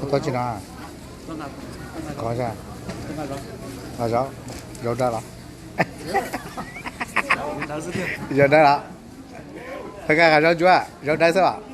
Tuaj tsis no, zaub, zaub dawb los? Zaub dawb los? Thov koj zaub ntsuab, zaub dawb xwb os.